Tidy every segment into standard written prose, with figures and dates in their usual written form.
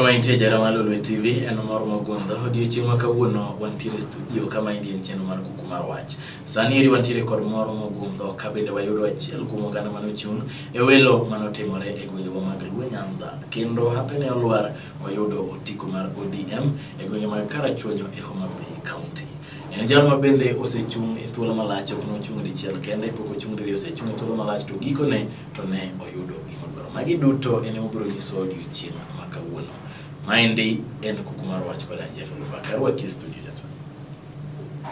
Kama intie jara mar Lolwe TV en mor mogundho. Odiochieng' ma kawuono wantiere e studio kama endi en chenro mar kuku mar wach. Sani eri wantiere kod mor mogundho ka bende wayudo achiel kuom oganda mane ochung' e welo mane otimore e gwengewa mag Luo Nyanza. Kendo hape ne olwar oyudo otiko mar ODM e gwenge mag Karachuonyo e Homa Bay County. En jal ma bende osechung' e thuolo malach, ok nochung' dichiel kende, pok ochung' diriyo, osechung' e thuolo malach to gikone to ne oyudo gima odwaro. Magi duto en ema obiro nyiso odiochieng' ma kawuono. Maendi en kuku mar wach kod an Jeff Olubaka. Arwaki e studio jatelo.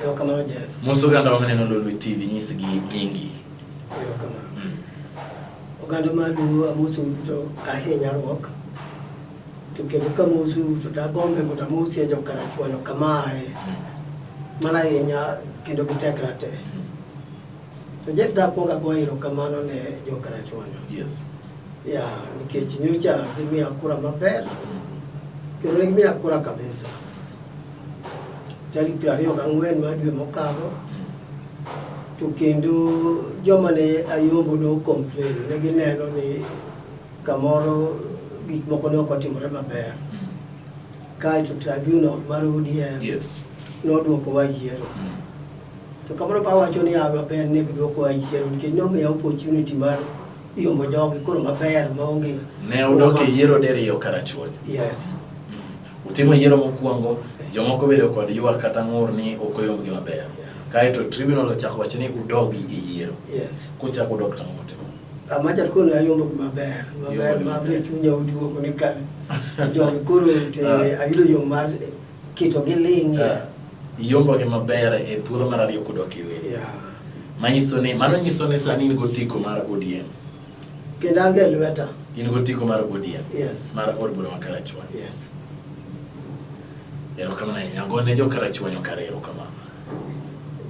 Erokamano Jeff. Mos oganda wa maneno Lolwe TV, nyisgi nyingi. Erokamano. Oganda ma Luo amosou duto ahinya ruok. To kendo kamosou to dagombe mondo amosie jo Karachuonyo kamae. Mana ahinya kendo gi tekra te. To Jeff dakwong ago erokamano ne jo Karachuonyo. Ya, nikech nyocha gimiya kura maber. Kendo ne gimiya kura kabisa. Tarik 24 mar dwe mokadho. To kendo joma ne ayombo no complain, ne gineno ni kamoro gik moko ne ok otimore maber. Kaeto tribunal mar ODM nodwokowa yiero. To kamoro ba wacho ni ah maber ne gidwokowa yiero nikech nomiya opportunity mar yombo jogi koro maber maonge. Ne udok e yiero diriyo Karachuonyo. Yes. Utimo yiero mokwongo, jomoko bedo kod ywak kata ng'ur ni ok oyombgi maber. Kaeto tribunal ochako wacho ni udogi e yiero. Kuchako udok to ang'o motimo? Amacha koro ne ayombo gi maber, maber ma be chunya oduogo ni ka jogi koro te ayudo yo mar keto gi ling'. Iyombo gi maber e thuolo mar ariyo kudok e welo. Manyiso ni, mano nyiso ni sani in gotiko mar ODM. Kendo an e lweta. In gotiko mar ODM. Yes. Mar od bura ma Karachuonyo. Yes. Erokamano ahinya. Gone jo Karachuonyo kare erokamano.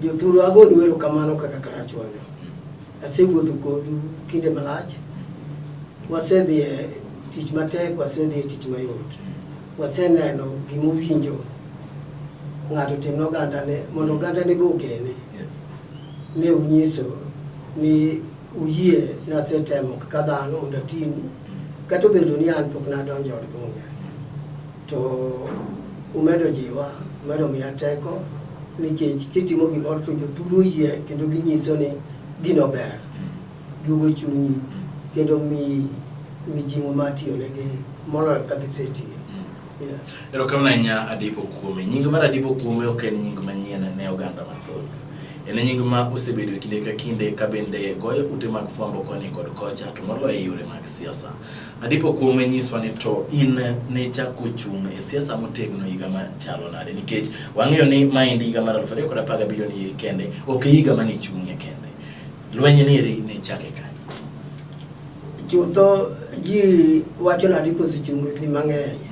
Jothuru agonu erokamano kaka Karachuonyo. Asewuotho kodu kinde malach. Wasedhi e tich matek, wasedhi e tich mayot. Waseneno gimowinjo ng'ato timne ogandane mondo ogandane be ogene. Ne unyiso ni uyie nasetemo kaka dhano mondo atinu. Kata obedo ni an pok nadonjo e od bunge. To umedo jiwa, umedo miya teko nikech kitimo gimoro to jothuru oyie kendo ginyiso ni gino ber. Duogo chunyi kendo miyi mijing'o mar tiyonegi moloyo kaka isetiyo. Yes. Erokamano ahinya Adipo Kuome. Nying mar Adipo Kuome ok en nying manyien ne oganda mathoth. En nying ma osebedo e kinde ka kinde ka bende goyo ute mag fwambo koni kod kocha to moloyo e yore mag siasa. Adipo Kuome nyiswa ni to in ne ichako chung' e siasa motegno higa machalo nade nikech wang'eyo ni maendi higa mar 2017 ni kende ok e higa mane ichung'ie kende. Lweny ni eri ne ichake kanye? Chutho ji wacho ni Adipo osechung' higni mang'eny.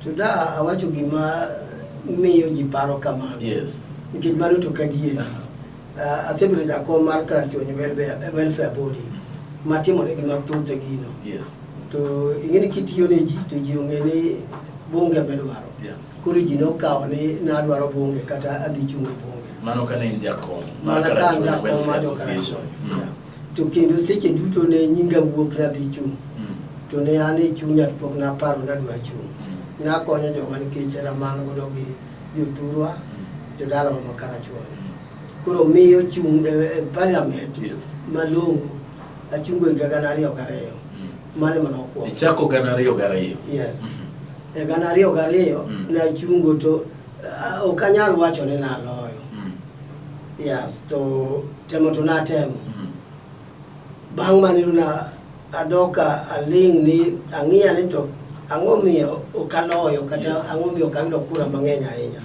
To da awacho gima miyo ji paro kamano. Nikech mano to kadier. Asebedo jakom mar Karachuonyo Welfare Body matimone gi mathoth e gino. To ing'e ni kitiyo ne ji to ji ong'e ni bunge midwaro. Koro ji nokawo ni nadwaro bunge kata adhi chung' e bunge. Mano kane in jakom mar Mana ka an Karachuonyo jakom Welfare mar jo Association. Karachuonyo. Yeah. To kendo seche duto ne nyinga wuok nadhi chung'. To ne an e chunya to pok naparo nadwa chung'. Nakonyo jowa nikech hera ma an godo gi jothurwa, jodalawa ma Karachuonyo. Koro miyo chung' e parliament malong'o achungo higa 2002. Mano ema nokwongo. Ichako 2002? Yes. E 2002 nachungo to ok anyal wacho ni naloyo. Yes, to temo to natemo. Bang' mano na adok aling' ni ang'iya ni to ang'o miyo ok aloyo kata ang'o miyo ok ayudo kura mang'eny ahinya.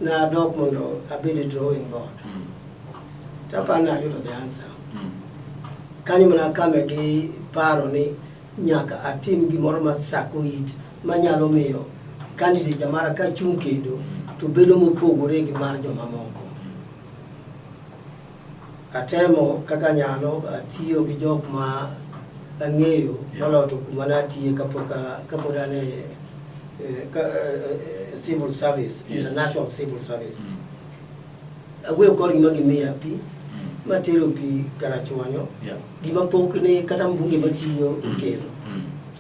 Nadok mondo abed e drawing board. To aparo ni ayudo the answer. Kanyo mana kame gi paro ni nyaka atim gimoro masako it manyalo miyo candidate mara kachung' kendo to bedo mopogore gi mar jomamoko. Atemo kaka nyalo, atiyo gi jok ma ang'eyo moloyo to kuma natiye kapod an e civil service, international civil service. Awuoyo kodgi ma gimiya pi, matero pi Karachuonyo, gima pok ne kata mbunge matiyo okelo.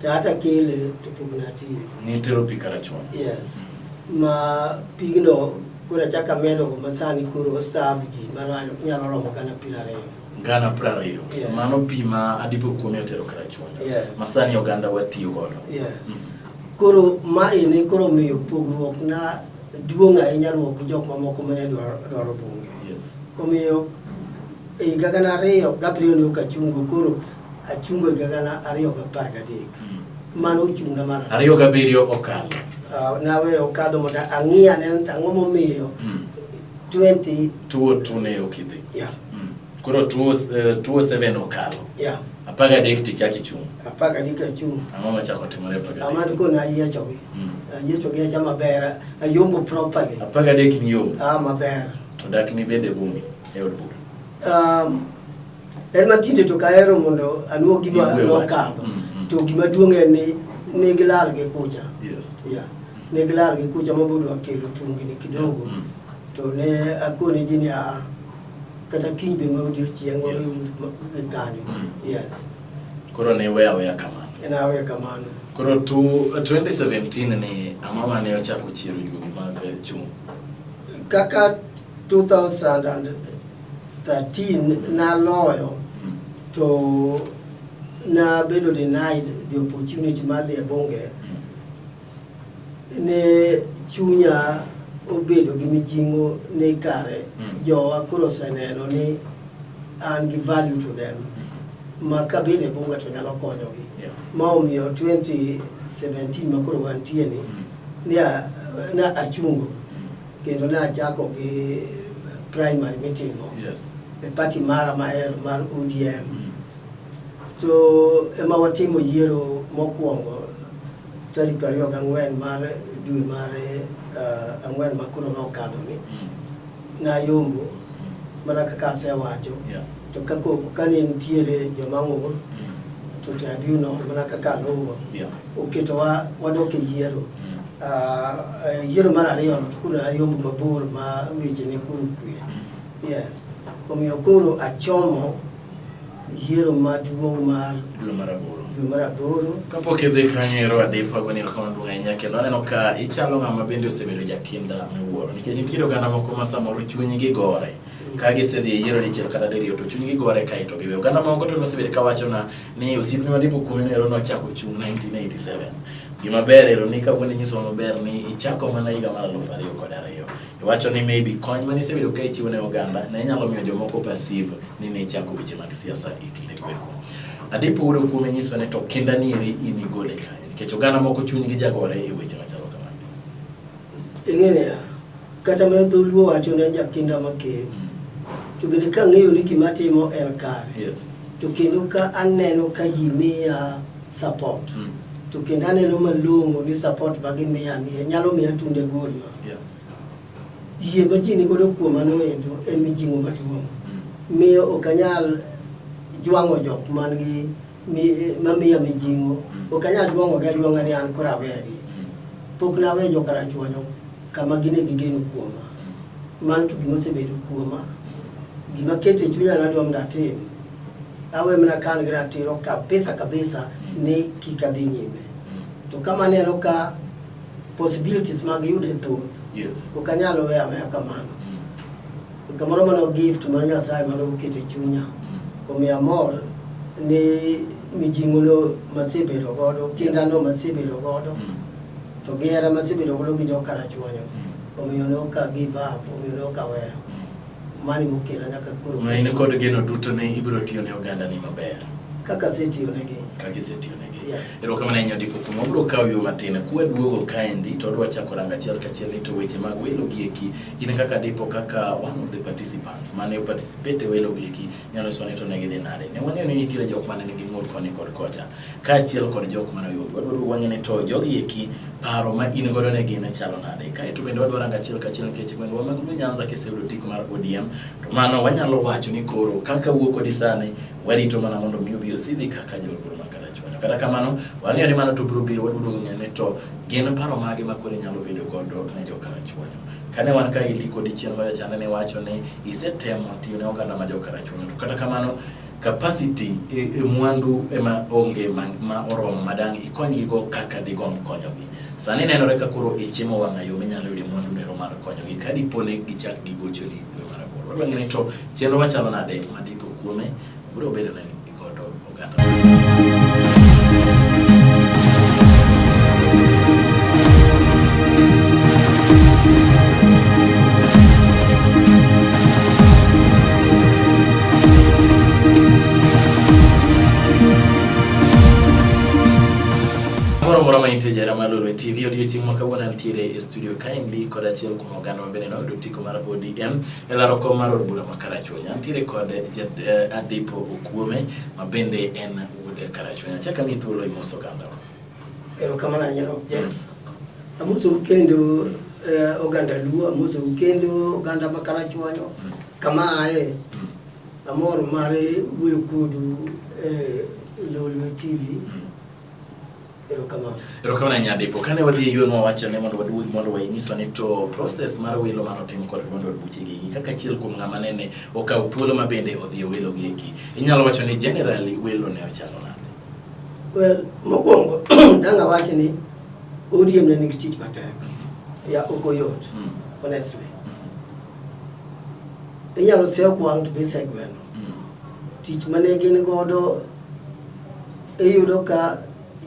To hata kele to pok natiyo. Nitero pi Karachuonyo. Yes. Ma pigno koro achako amedo go masani koro oserve ji manyalo romo 20,000. 20,000. Yes. Mano pi ma Adipo Okuome otero Karachuonyo. Yes. Ma sani oganda watiyo godo. Yes. Koro maeni koro omiyo pogruok na duong' ahinya ruok gi jok mamoko mane dwaro bunge. Yes. Omiyo e higa 2007 ne ok achungo, koro achungo e higa 2013. Mano ochung'na mar ariyo. 2 7 okalo. Naweyo okadho mondo ang'i ane to ang'o momiyo 20 Tuo tu ne ok idhi. Yeah. Koro 207 okalo. Yeah. 13 tichak ichung'. 13 achung'. Ang'o machako timore 13? Ama to koro nayiechogi. Ayiechogi acha maber, ayombo properly. 13 ni yombo. Ah, maber. To dak ni bede bunge e od bura. En matinde to kahero mondo anuo gima Iwuoyo wach. nokadho. To gima duong' en ni ne gilal gi kucha. Yes. Yeah. Ne gilal gi kucha mabodwa kelo tungni kidogo. To ne akone ji ni aa, kata kiny be ma odiochieng' Yes. gi kanyo. Yes. Koro ne iweyo aweya kamano. Ne aweyo kamano. Koro 2017 ni ang'o mane ochako chiero juogi mag chung'? Kaka 2013 naloyo to nabedo denied the opportunity mar dhi e bunge, ne chunya obedo gi mijing'o ni kare jowa koro oseneno ni an gi value to them ma kabedo e bunge to nyalo konyogi. Ma omiyo 2017 ma koro wantie ni, ne achungo kendo ne achako gi primary mitimo e party mara mahero mar ODM. To ema watimo yiero mokwongo tarik 24 mar dwe mar 4 ma koro nokadho ni. Nayombo mana kaka asewacho. To kako kane nitiere joma ng'ur to tribunal mana kaka luwo oketowa wadok e yiero. Yiero mar ariyo no to koro ayombo mabor ma weche ne koro kwe. Yes. Omiyo koro achomo yiero maduong' mar dwe mar 8. Dwe mar 8. Kapok idhi kanyo ero Adipo, agoni erokamano maduong' ahinya kendo aneno ka ichalo ng'ama bende osebedo jakinda miwuoro nikech nitiere oganda moko ma samoro chunygi gore ka gisedhi e yiero dichiel kata diriyo to chunygi gore kaeto giwe. Oganda moko to nosebedo kawachona ni osiepni ma Adipo Okuome ero nochako chung' 1987. Gima ber ero ni kawuono inyisowa maber ni ichako mana higa mar 2002. Iwacho ni maybe kony mane isebedo ka ichiwo ne oganda ne nyalo miyo jomoko perceive ni ne ichako weche mag siasa e kinde goeko. Adipo wuod Okuome nyiso ni to kinda ni eri in igole kanye nikech oganda moko chunygi jagore e weche machalo kamano. Ing'e niya, kata mana dholuo wacho ne jakinda makeyo. To bende kang'eyo ni gima atimo en kare. Yes. To kendo ka aneno ka ji miya support. To kendo aneno malong'o ni support ma gimiya ni nyalo miya tunde gol ma. Yie ma ji nigodo kuoma no endo en mijing'o maduong'. Miyo ok anyal jwang'o jok man gi mamiya mijing'o. Ok anyal jwang'o gi ajwang'a ni an koro awegi. Pok naweyo jo Karachuonyo kama gine gi geno kuoma. Mano to gima osebedo kuoma. Gima keto e chunya nadwa mondo atim. Awe mana ka an gi ratiro kabisa kabisa ni kik adhi nyime. To kama aneno ka possibilities mag yude thoth. Yes. Ok anyal weyo aweya kamano. Kamoro mano gift mar Nyasaye mane oketo e chunya. Omiyo amor ni mijing'o no masebedo godo, kinda no masebedo godo, to gi hera masebedo godo gi jo Karachuonyo. Omiyo ne ok a give up, omiyo ne ok aweyo. Mano emokela nyaka koro. Ma in kod geno duto ni ibiro tiyo ne oganda ni maber. Kaka asetiyo negi. Kaka isetiyo negi. Yeah. Erokamano ahinya Odipo Okume. Wabiro kawo yo matin. Kwaduogo kaendi to wadwa chako rango achiel kachiel ni to weche mag welo gi eki in kaka Adipo kaka one of the participants mane o participate e welo gi eki nyalo nyisowa ni to ne gidhi nade. Ne wang'eyo ni nitiere jok mane nigi ng'ur koni kod kocha kaachiel kod jok mane oyombo. Wadwa duogo wang'e ni to jogi eki paro ma in godo ne gin chalo nade. Kaeto bende wadwa rango achiel kachiel nikech gwengwa mag Luo Nyanza kiseyudo otiko mar ODM to mano wanyalo wacho ni koro kaka wuok kodi sani warito mana mondo mi obi osidhi kaka jood bura ma Karachuonyo. Kata kamano wang'eyo ni mano to biro biro wadwa duogo ng'eyo ni to gin paro mage ma koro inyalo bedo godo ne jo Karachuonyo. Kane wan ka ili kodi chien kocha chande ne wacho ni isetemo tiyo ne oganda ma jo Karachuonyo to kata kamano Capacity e mwandu ema onge ma oromo madang' ikonygigo kaka digomb konyogi. Sani nenore ka koro ichimo wang'a yo minyalo yude mwandu nero mar konyogi ka dipo ni gichak gigochoni dwe mar aboro. Wadwa ng'eyo ni to chenro machalo nade ma dipo kuome biro bedo ne godo oganda. Moro moro ma intie jara mar Lolwe TV odiochieng' ma kawuono antiere e studio kaendi kod achiel kuom oganda ma bende noyudo otiko mar ODM e laro kom mar od bura ma Karachuonyo. Antiere kod Adipo Okuome ma bende en wuod Karachuonyo. Achak amiyi thuolo imos oganda. Erokamano ahinya Rob Jeff. Amosou kendo oganda Luo, amosou kendo oganda ma Karachuonyo kama aye. Amor mar wuoyo kodu e Lolwe TV. Erokamano. Erokamano ahinya Adipo. Kane wadhi e yuen wawacho ni mondo waduogi mondo wanyiswa ni to process mar welo mane otim kod duond od buche gi kaka achiel kuom ng'ama nene okawo thuolo ma bende odhi e welo gi eki. Inyalo wacho ni generally welo ne ochalo nade? Well, mokwongo dang' awach ni ODM ne nigi tich matek. Ya ok oyot, honestly. Inyalo seyo kwang' to be isegweno. Tich mane gin godo iyudo ka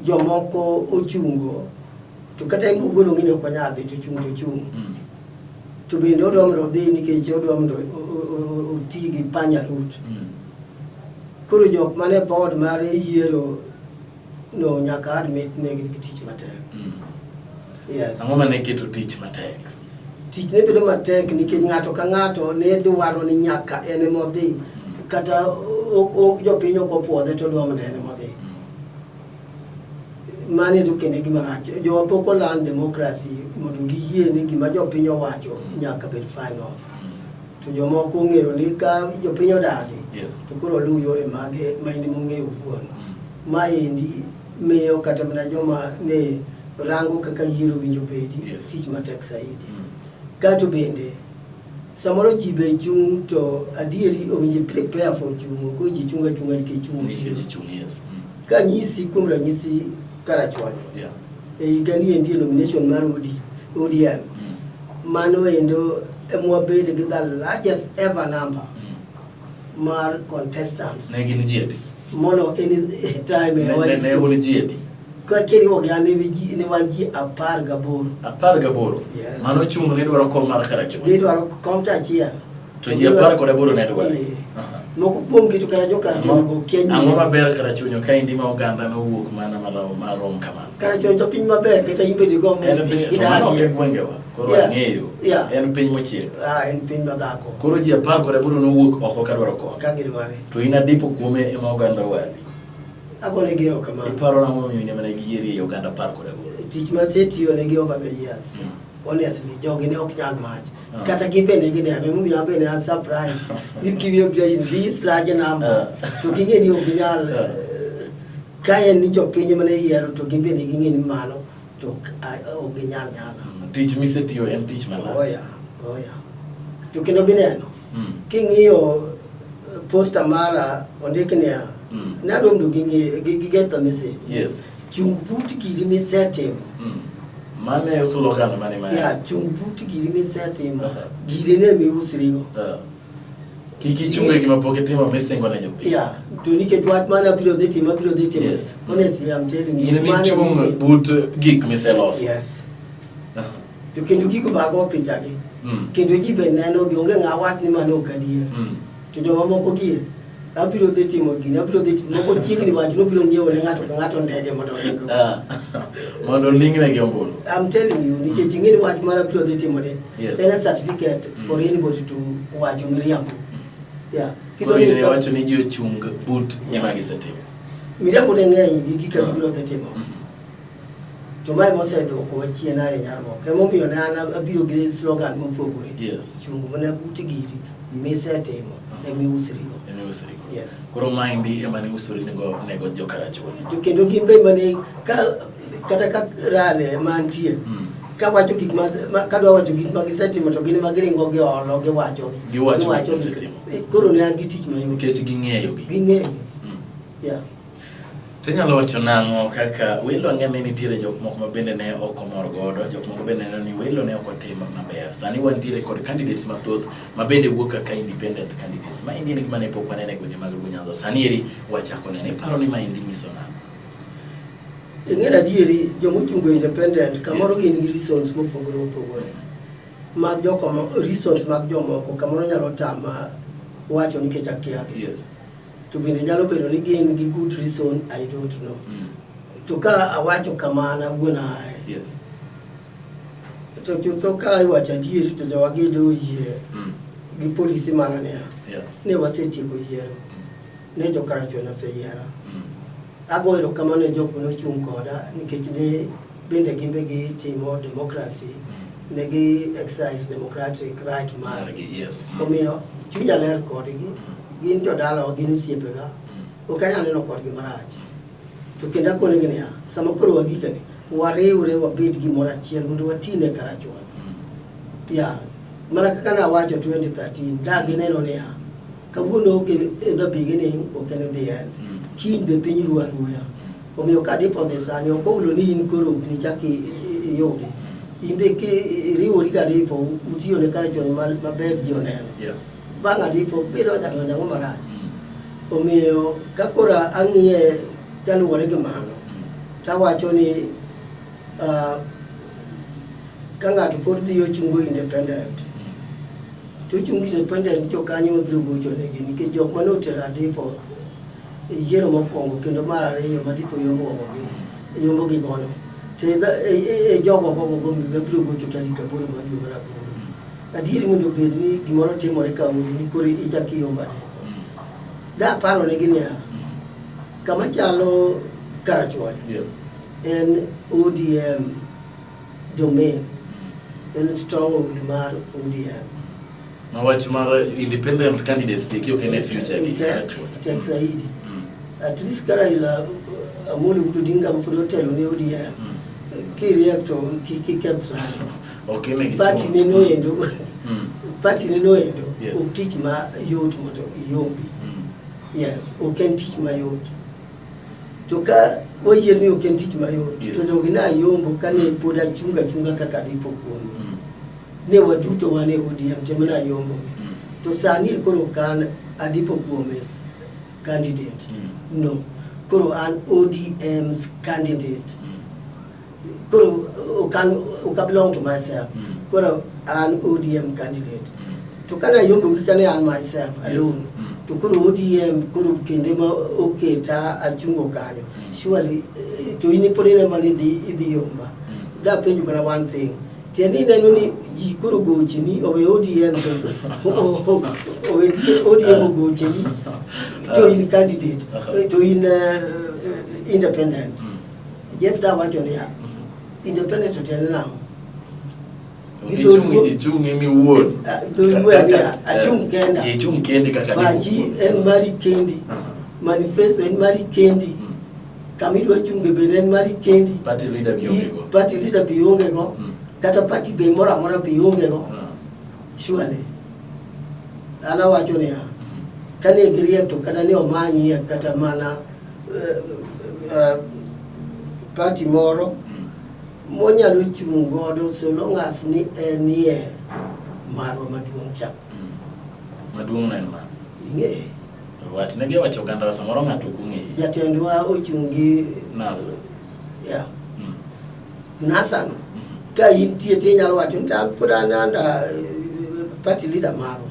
jomoko ochungo to kata en owuon ong'e ni ok onyal dhi to chung' to chung'. To bende odwa mondo odhi nikech odwa mondo oti gi panya route. Koro jok mane board mar yiero no nyaka admit ne gin gi tich matek. Yes. Ang'o mane keto tich matek? Tich ne bedo matek nikech ng'ato ka ng'ato ne dwaro ni nyaka en ema odhi. Kata ok jopiny ok opuodhe to odwa mondo en ema odhi. Mano to kendo e gima rach. Jowa pok oland democracy mondo giyie ni gima jopiny owacho nyaka bed final. To jomoko ong'eyo ni ka jopiny odagi to koro oluw yore mage ma in ema ong'eyo owuon. Maendi miyo kata mana joma ne rango kaka yiero winjo bedi tich matek saidi. Kato bende samoro ji be chung' to adieri owinjo prepare for chung' ok owinjo ichung' achung'a nikech chung' Nikech ichung', yes. Kanyisi kuom ranyisi Karachuonyo e higa ni endi e nomination mar ODM mano endo emwabede gi the largest ever number mar contestants. Ne gin ji adi? Mono any time e our Ne history. un ji adi? Ka kiriwo gi an ne wan ji 18. 18? Yes. Mano chung' ne dwaro kom mar Karachuonyo. Gidwaro kom to achiel. To ji 18 ne dware. Moko kuom gi to kata jo Karachuonyo go kia nyinge. Ang'o maber Karachuonyo ka endi ma oganda nowuok mana marom kamano? Karachuonyo to piny maber kata in bende igombo En piny, to mano ok e gwengewa. Koro ang'eyo. En piny mochiek. En piny madhako. Koro ji 18 nowuok oko ka dwaro kom. Ka gidware. To in Adipo kuome ema oganda owali. Agone gi erokamano. Iparo nang'o momiyo in ema ne giyieri ei oganda 18? Tich ma asetiyo negi over the years. Honestly, jogi ne ok nyal mach. Kata gin be ne gineno, emomiyo an be ne an surprise ni gibiro biro in this large number. To ging'e ni ok ginyal, ka en ni jopiny ema ne yiero to gin be ne ging'e ni mano to ok ginyal nyalo. Tich misetiyo en tich malach. Oya, oya. To kendo mineno, king'iyo poster mara ondik niya, nadwa mondo ging'e, gi get the message. Chung but giri misetimo. Mano e slogan mane ma. Yeah, chung but giri misetimo. Giri ne miusrigo. Kik ichung e gima pok itimo misingo ne jopiny. Yeah, to nikech wach mane abiro dhi timo, abiro dhi timo. Honestly, I'm telling you. In nichung but gik miseloso. Yes. To kendo gigo be ago pichagi. Kendo ji be neno gi, onge ng'a wach ni mano ok adier. To jomamoko gie, abiro dhi timo gini, abiro dhi timo, moko chiegni wacho ni obiro ng'iewo ne ng'ato ka ng'ato ndege mondo oringo. Mondo oling'ne gi ombulu. I'm telling you, nikech ing'e ni wach mar abiro dhi timo ni, en a certificate for anybody to wacho miriambo. Yeah. Koro in iwacho ni ji ochung but gima gisetimo. Miriambo ne ng'eny gi gik mabiro dhi timo. To mae moseduokowa chien ahinya ruok. Emomiyo ne an abiro gi slogan mopogore. Chung mana but giri misetimo emiusrigo. Emiusrigo. Yes. Koro maendi ema ne usrigo nego jo Karachuonyo. To kendo gin be mane ka kata ka rale mantie. Kawacho gik ma kadwa wacho gik ma gisetimo to gin ema giringo giolo giwacho. Giwacho gik gisetimo. Koro ne an gi tich mayot. Nikech ging'eyo gi. Ging'eyo. Yeah. To inyalo wacho nang'o kaka welo ang'e ni nitiere jok moko ma bende ne ok omor godo, jok moko bende neno ni welo ne ok otimo maber. Sani wantiere kod candidates mathoth ma bende wuok kaka independent candidates. Ma endi en gima ne pok waneno e gwenge mag Luo Nyanza. Sani eri wachako nene. Iparo ni ma endi nyiso nang'o? Ing'eyo adieri jomochungo independent kamoro gin gi reasons mopogore opogore. Mag joko reasons mag jomoko kamoro nyalo tama wacho nikech akiagi. Yes. To bende nyalo bedo ni gin gi good reason, I don't know. To ka awacho kamano wuon aye. Yes. To chutho ka iwacho adieri to jowagedo oyie gi polisi mara niya. Ne wasetieko yiero. Ne jokarachuonyo oseyiera. Ago erokamano ne jok mane ochung' koda nikech ne bende gin be gitimo democracy. Ne gi exercise democratic right margi. Yes. Omiyo chunya ler kodgi. Gin jodalawa, gin osiepega. Ok anyal neno kodgi marach. To kendo akonegi niya, sama koro wagikeni, wariwre wabed gimoro achiel mondo wati ne Karachuonyo. Yeah. Mana kaka nawacho 2013, da gineno niya, kawuono ok e the beginning, ok en the end. Kiny be piny ru aruya. Omiyo ka dipo dhi sani, ok oulo ni in koro ok nichak iyudi. In be kiriwori ga dipo, utiyo ne Karachuonyo maber ji oneno. Bang' adipo, bidonjo adonja ang'o marach. Omiyo ka koro ang'iye kaluwore gi mano, tawacho ni ka ng'ato pod dhi ochungo independent, to ochungo independent jokanyo mabiro gocho negi nikech jok mane otero adipo e yiero mokwongo kendo mar ariyo ma dipo yombo gi gono to e jogo gogo mabiro gocho tarik 8 mar dwe mar aboro. Adieri mondo obed ni gimoro timore ka odi ni koro ichak iyombo adipo. Da aparo negi niya, kama chalo Karachuonyo en ODM domain, en stronghold mar ODM. Ma wach mar independent candidates gi ok en e future gi Karachuonyo. Tek zaidi. At least ka Raila Amolo Odinga pod otelo ne ODM, kiriek to kik iketh sani. Ok ine gi Party ne noendo, party ne noendo, ok tich ma yot mondo iyombi. Yes, ok en tich mayot. To ka wayier ni ok en tich mayot, to jogi ne ayombo kane pod achunga achunga kaka dipo kuomgi. Ne waduto wan e ODM te mane ayombo gi. To sani koro ok an adipo kuome candidate. No. Koro an ODM's candidate. Koro ok an ok I belong to myself. Koro an ODM candidate. To kane ayombo gi kane an myself alone. To koro ODM koro kinde ma oketa achungo kanyo. Surely to in pod in ema idhi idhi yomba. Da penjo mana one thing. Tiende ineno ni ji koro gocheni owe ODM to owe ODM ogocheni to in candidate to in independent. Jeff da wacho niya, independent to tiende nang'o? Ichung' imi wuon. Dholuo niya, achung' kenda. Ichung' kendi kaka Pachi en mari kendi. Manifesto en mari kendi. Kama idwa chunge bende en mari kendi. Party leader be onge go. Party leader be onge go. Kata party be moro amora be onge go. Surely. An awacho niya, kane giriek to kata ne omanyie kata mana party moro monyalo chung' godo so long as ni enie marwa maduong' cha. Maduong' no en mano. Ing'e. Wach ne giwacho oganda samoro ng'ato ok ong'eyo. Jatendwa ochung' gi NASA. Yeah. NASA no. Ka intie to inyalo wacho ni an pod an under party leader marwa.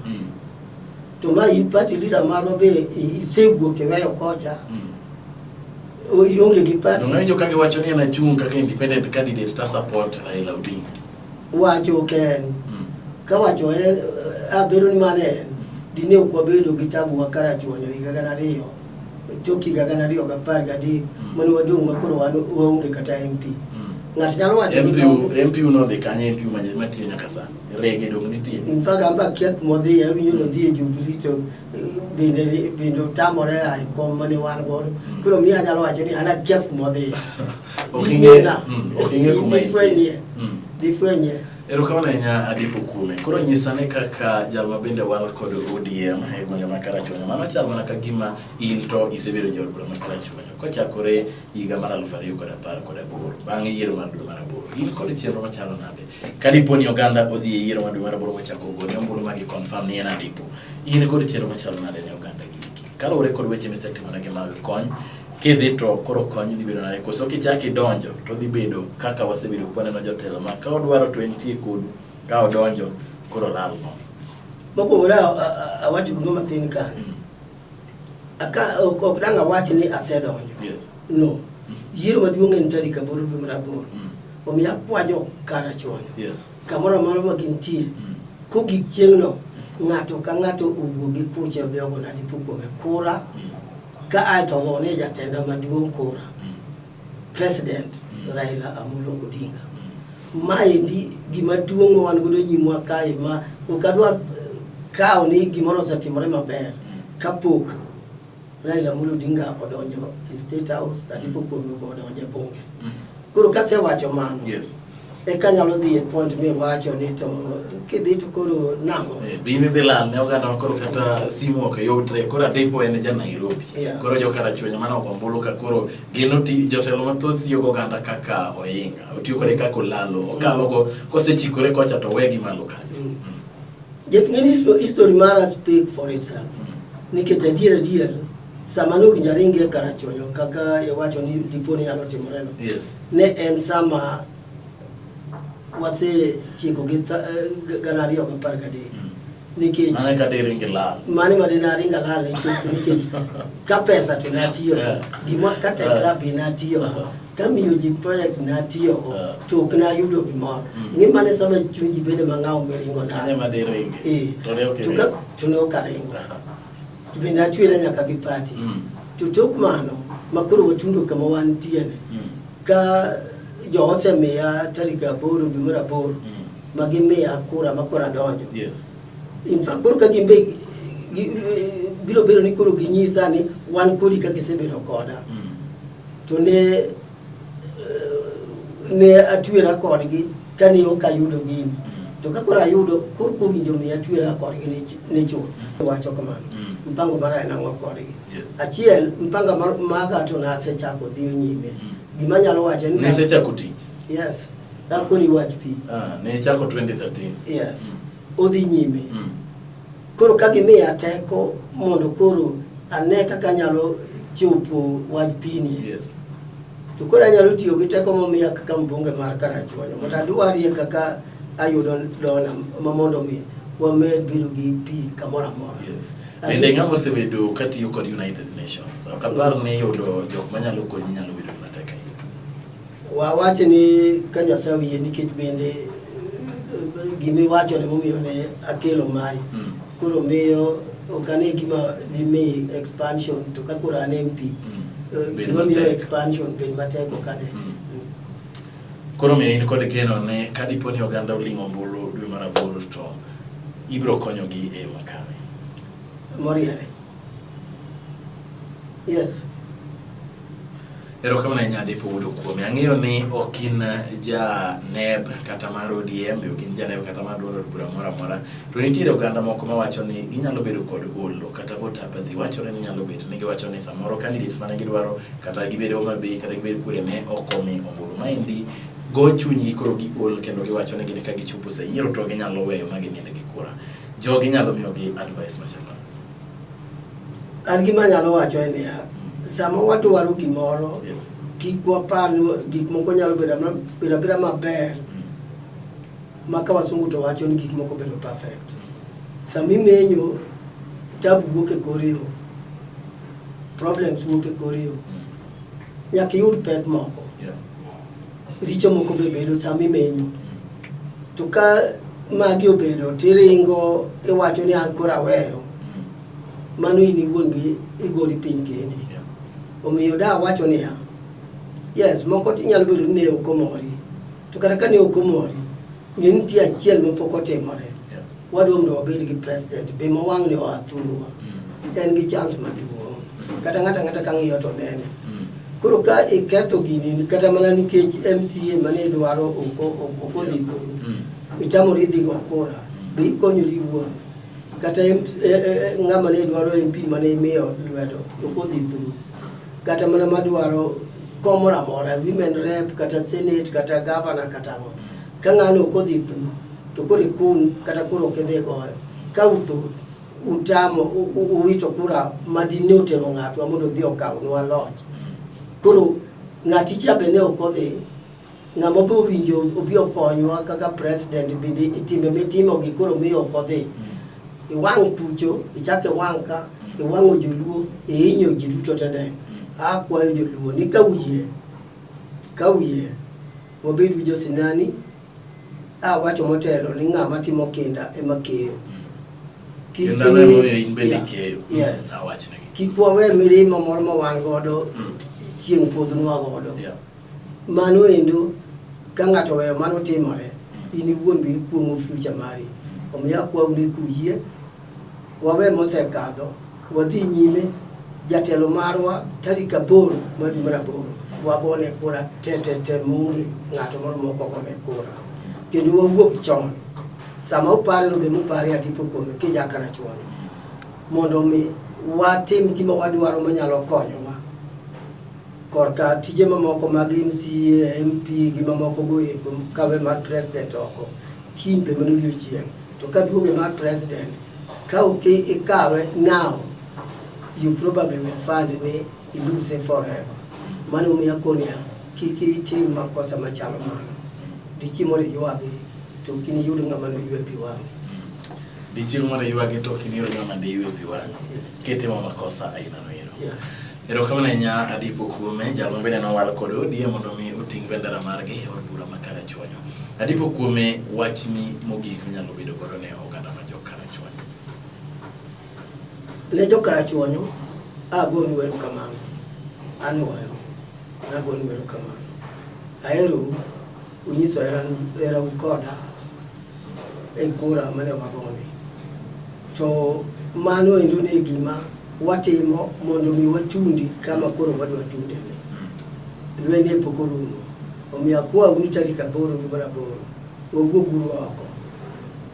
To ma in party leader marwa be isewuok iweyo kocha. Ionge gi party. Donge ka giwacho ni en achung' kaka independent candidate ta support Raila Odinga. Wacho ok en. Ka wacho en abedo ni mano en dine ok wabedo gi tabu wa Karachuonyo higa 2000 tok higa 2013 mane wadong' ma koro wan waonge kata MP. Ng'ato nyalo wacho ni MP nodhi kanye MP matiyo nyaka sani. Rege dong' nitie. In fact an be akia kuma odhiye awinjo ni odhi e Jubilee to bende otamore a e kom mane wan godo. Koro miyo anyalo wacho ni an akia kuma odhiye. Ok ing'e kuma entie. Difwenye. Erokamano ahinya Adipo kuome. Koro nyisa ne kaka jal ma bende wal kod ODM e gwenge ma Karachuonyo. Mano chal mana ka gima in to isebedo jaod bura ma Karachuonyo kochakore higa mar 2018 bang' yiero mar dwe mar aboro. In kod chenro machalo nade? Ka dipo ni oganda odhi e yiero mar dwe mar aboro mochako ogone ombulu ma gi confirm ni en Adipo. In kod chenro machalo nade ne oganda gi eki? Kaluwore kod weche misetimone mag kony, kidhi to koro kony dhi bedo nade? Koso kichako idonjo to dhi bedo kaka wasebedo kwaneno jotelo ma ka odwaro to entie kodu, ka odonjo koro lal no. Mokwongo awacho gima mathin kanyo. Aka ok dang' awach ni asedonjo. Yes. No. Yiero maduong' en tarik 8 dwe mar 8. Omiyo akwa jo Karachuonyo. Yes. Kamoro amora ma gintie. Kogik chieng'no, ng'ato ka ng'ato owuog gi kuche odhi ogone Adipo kuome kura. Ka ae to ogone jatenda maduong' kura. President Raila Amolo Odinga. Maendi gima duong' ma wan godo nyimwa kae ma ok adwa kawo ni gimoro osetimore maber kapok Raila Amolo Odinga odonjo e State House, Adipo Kuome odonjo e bunge. Koro kasewacho mano, Yes. eka nyalo dhi e point miwacho ni to kidhi to koro nang'o? Bin idhi lal ne oganda ma koro kata simu ok yudre, koro Adipo en ja Nairobi. Yeah. Koro jo Karachuonyo mane ogo ombulu ka koro gin oti jotelo mathoth tiyo gi oganda kaka ohinga, otiyo kode kaka olalo, okalo go kosechikore kocha to wegi malo kanyo. Jeff, ng'eni history mara speak for itself. Nikech adier adier, sama ne owinjo aringi e Karachuonyo kaka iwacho ni dipo ni nyalo timore no. Yes. Ne en sama wasetieko gi 2013. Nikech Mano ka diringi lal. Mano ma dine aringo alal nikech ka pesa to natiyo gima ka tekra be natiyo ka miyo ji project natiyo to ok nayudo gimoro. Ing'e mano sama chuny ji bedo mang'aw miringo Kanyo lal. ma diringi. To ne ok To ka iringo. to ne ok aringo. To bende achwera nyaka gi party. To tok mano ma koro watundo kama wantie ni ka jo osemiya tarik 8 dwe mar 8 ma gimiya kura ma koro adonjo. Yes. In fact, koro ka gin be biro bedo ni koro ginyisa ni wan kodi ka gisebedo koda. To ne atwera kodgi kane ok ayudo gini. To ka koro ayudo, koro kowinjo miya atwera kodgi ni chuth. Wacho kamano. Mpango mara en ang'o kodgi? Yes. Achiel, mpango maga to nasechako dhiyo nyime. Gima anyalo wacho en ni Nisechako tich? Yes. Akoni wach pi. Ne ichako 2013. Yes. Odhi nyime. Koro ka gimiya teko mondo koro ane kaka anyalo chopo wach pi ni. Yes. To koro anyalo tiyo gi teko momiya kaka mbunge mar Karachuonyo mondo adwarie kaka ayudo dona ma mondo mi wamed bedo gi pi kamoro amora. Yes. Bende ng'ama osebedo katiyo kod United Nations, ok apar ni yudo jok manyalo konyi nyalo bedo matek ahinya. Wawach ni ka Nyasaye oyie nikech bende gimiwacho ne momiyo ne akelo mae. Koro miyo ok ane gima dimi expansion to ka koro an MP, Bed gima miyo matek. expansion bed matek ok ane. Koro miyo in kod geno ne ka dipo ni oganda oling'o ombulu dwe mar 8 to ibiro konyogi e yo makare. Moriere. Yes. Erokamano ahinya Adipo wuod Okuome. Ang'eyo ni ok in ja NEB kata mar ODM, be ok in ja NEB kata mar duond od bura moro amora. To nitiere oganda moko mawacho ni ginyalo bedo kod olo kata vote apathy. Wachore ni nyalo bet ni giwacho ni samoro candidates mane gidwaro kata gibed Homa Bay kata gibed kure ne ok omi ombulu. Maendi go chunygi koro giol kendo giwacho ni gin ka gichopo sa yiero to ginyalo weyo ma ginind gi kura. Jogi nyalo miyogi advice machalo nade? An gima anyalo wacho en niya, sama wadwaro gimoro, Yes. kik wapar ni gik moko nyalo bedo abeda maber ma ka wasungu to wacho ni gik moko bedo perfect. Sama imenyo, tabu wuok e kor yo, problems wuok e kor yo. Nyaka iyud pek moko. Richo moko be bedo sama imenyo. To ka magi obedo tiringo iwacho ni an koro aweyo, mano in iwuon be igori piny kendi. Omiyo da awacho niya, yes, moko nyalo bedo ni ne ok omori. To kata ka ne ok omori, ng'e ni nitie achiel mapok otimore. Wadwa mondo wabed gi president be ma wang'ni oa thurwa. En gi chance maduong'. Kata ng'ato ang'ata ka ng'iyo to nene. Koro ka iketho gini kata mana nikech MCA mane idwaro ok odhi through, itamori dhi go kura, be ikonyori iwuon. Kata ng'ama ne dwaro MP mane imiyo lwedo ok odhi through. Kata mana madwaro kom moro amora, women rep, kata senate, kata governor, kata ang'o. Ka ng'ano ok odhi through, to koro ikun kata koro ok idhi goyo. Ka uthoth, utamo, uwito kura madine otero ng'atwa mondo odhi okawnwa loch. Koro ng'ati cha be ne ok odhi, ng'ama be owinjo obi okonywa kaka president bende timbe mitimo gi koro miyo ok odhi. Iwang' kucho, ichak iwang' ka, iwang'o joluo, ihinyo ji duto te. Akwayo joluo ni ka uyie, ka uyie, wabed josinani. Awacho motelo ni ng'ama timo kinda ema keyo. Kik Kinda no emomiyo in bende ikeyo. Yes. Awachnegi. Kik wawe mirima moro ma wan godo chieng' podhnwa godo. Mano endo ka ng'ato oweyo mano timore, in iwuon be ikuong'o future mari. Omiyo akwau ni kuyie, wawe mosekadho, wadhi nyime. Jatelo marwa tarik 8 mar dwe mar 8 wagone kura te te te maonge ng'ato moro mok ogone kura. Kendo wawuok chon. Sama upare no be mupare Adipo kuome kija Karachuonyo. Mondo mi watim gima wadwaro manyalo konyowa. Korka tije mamoko mag MCA, MP gi mamoko go eko kawe mar president oko. Kiny be mano odiochieng'. To ka duoge mar president, ka ok ikawe now, you probably will find ni ilose forever. Mano omiyo akoniya, kik itim makosa machalo mano. Dichieng' moro iywagi, to ok iniyud ng'ama noywe pi wang'i. Dichieng' moro iywagi to ok iniyud ng'ama diywe pi wang'i. Kitimo makosa aina no ero. Erokamano ahinya Adipo Kuome, jal ma bende nowal kod ODM mondo mi oting' bendera margi e od bura ma Karachuonyo. Adipo Kuome, wachni mogik minyalo bedo godo ne oganda ma jo Karachuonyo. Ne jo Karachuonyo, agonu erokamano. Anuoyo, nagonu erokamano. Aherou, unyiso herau koda e kura mane wagoni. To mano endo ne gima watimo mondo mi watundi kama koro wadwa tunde ni. Lweny e pok orumo. Omiyo akwau ni tarik 8 dwe mar 8 wawuog uru oko.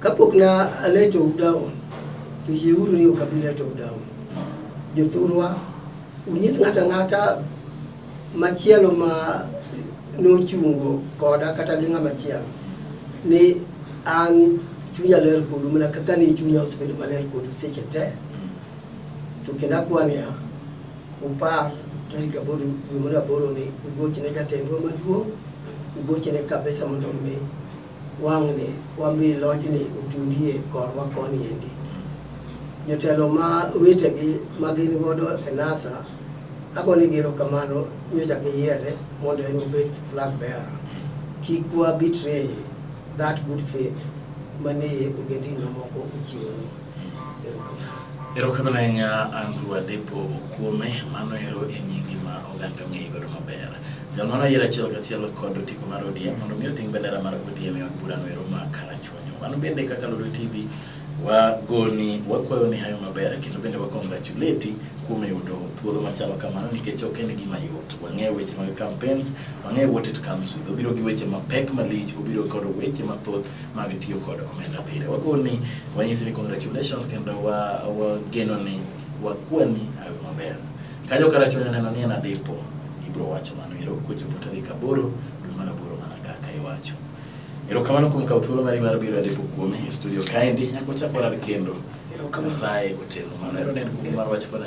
Kapok na aletou down, to yieuru ni ok abi letou down. Jothurwa, unyis ng'ato ang'ata machielo ma nochungo koda kata gi ng'ama chielo ni an chunya ler kodu mana kaka ni chunya osebedo maler kodu seche te. To kendo akwa niya, upar tarik 8 dwe mar 8 ni ugochne jatendwa maduong', ugochne kabisa mondo mi wang'ni wambi lojni otundie korwa koni endi. Jotelo ma wetegi ma gin godo e NASA, agonegi erokamano nyocha giyiere mondo en obed flag bearer. Kik wa betray that good faith mane ogendini mamoko ochiwonwa. Erokamano. Erokamano ahinya Andrew Adepo Okuome, mano ero e nyingi ma oganda ong'eyi godo maber. Jal mano oyier achiel kachiel kod otiko mar ODM mondo mi oting' bendera mar ODM e od burano ero ma Karachuonyo. Wan bende kaka Lolwe TV wagoni wakwayo ni hayo maber kendo bende wa congratulate kuom yudo thuolo machalo kamano nikech ok en gima yot. Wang'eyo weche mag campaigns, wang'eyo what it comes with. Obiro gi weche mapek malich, obiro kod weche mathoth mag tiyo kod omenda pile. Wagoni wanyisi ni congratulations kendo wageno ni wakwani hayo maber. Kanyo Karachuonyo neno ni en Adipo, ibiro wacho mano ero kochopo tarik 8 dwe mar 8 mana kaka iwacho. Erokamano kuom kawo thuolo mari mar biro Adipo Kuome e studio kaendi nyaka wachak warar kendo. Erokamano. Nyasaye otelo. Mano ero ne en kuku mar wach kod